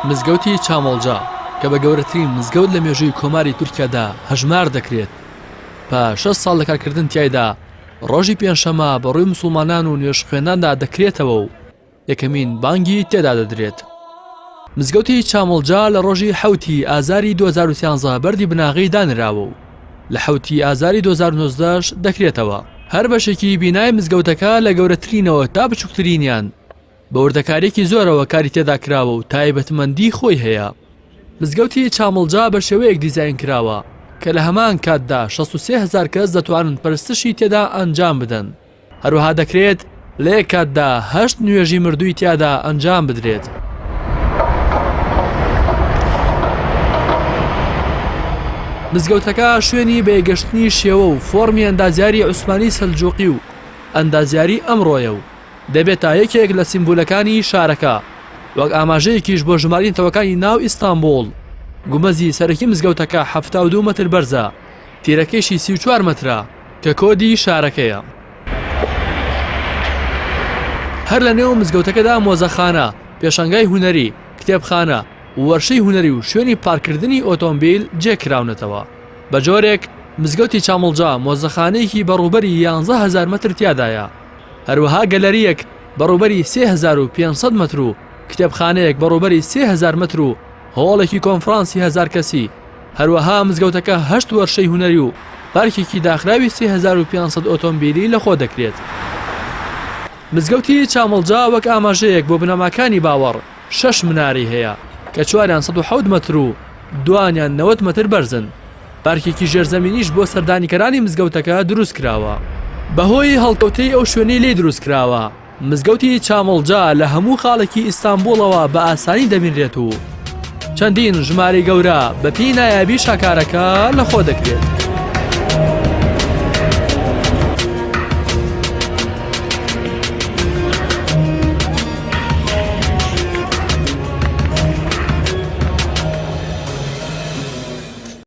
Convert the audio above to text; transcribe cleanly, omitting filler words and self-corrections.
مزگەوتی چامڵجا کە بە گەورەترین مزگەوت لە مێژووی کۆماری تورکیادا هەژمار دەکرێت، پاش 6 ساڵ لە کارکردن تیایدا ڕۆژی پێنجشەممە بە ڕووی موسڵمانان و نوێژخوێناندا دەکرێتەوە و یەکەمین بانگی تێدا دەدرێت. مزگەوتی چامڵجا لە ڕۆژی حەوتی ئازاری 2013 بەردی بناغەی دانراوە و لە حەوتی ئازاری 2019 دەکرێتەوە. هەر بەشێکی بینای مزگەوتەکە لە گەورەترینەوە تا بچووکترینیان بە وردەکارییەکی زۆرەوە کاری تێدا کراوە و تایبەتمەندی خۆی هەیە. مزگەوتی چامڵجا بە شێوەیەک دیزاین کراوە کە لە هەمان کاتدا 63 هەزار کەس دەتوانن پەرستشی تێدا ئەنجام بدەن. هەروەها دەکرێت لە یەک کاتدا هەشت نوێژی مردووی تیادا ئەنجام بدرێت. مزگەوتەکە شوێنی بەیەکگەشتنی شێوە و فۆڕمی ئەندازیاری عوسمانی سەلجوقی و ئەندازیاری ئەمڕۆیە و دەبێتە یەکێک لە سیمبولەکانی شارەکە وەک ئاماژەیەکیش بۆ ژمارەی نەتەوەکانی ناو ئیستانبوڵ گومەزی سەرەکی مزگەوتەکە 72 مەتر بەرزە تیرەکەیشی 34 مەترە کە کۆدی شارەکەیە. هەر لە نێو مزگەوتەکەدا مۆزەخانە، پێشانگای هونەری، کتێبخانە، وەرشەی هونەری و شوێنی پارککردنی ئۆتۆمبیل جێکراونەتەوە. بە جۆرێک مزگەوتی چامڵجا مۆزەخانەیەکی بە ڕووبەری 11 هەزار مەتر تیادایە. هەروەها گەلەرییەک بە ڕووبەری 3500 مەتر و کتێبخانەیەک بە ڕووبەری 3000 مەتر و هۆڵێکی کۆنفرانسی هەزار کەسی هەروەها مزگەوتەکە هەشت وەرشەی هونەری و پارکێکی داخراوی 3500 ئۆتۆمبیلی لەخۆ دەگرێت. مزگەوتی چامڵجا وەک ئاماژەیەک بۆ بنەماکانی باوەڕ شەش منارەی هەیە کە چواریان 107 مەتر و دوانیان 90 مەتر بەرزن. پارکێکی ژێرزەمینیش بۆ سەردانیکەرانی مزگەوتەکە دروستکراوە. بەهۆی هەڵکەوتەی ئەو شوێنەی لێی دروستکراوە، مزگەوتی چامڵجا لە هەموو خاڵێکی ئیستانبوڵەوە بە ئاسانی دەبینرێت و چەندین ژمارەی گەورە بە پێی نایابی شاکارەکە لەخۆ دەگرێت.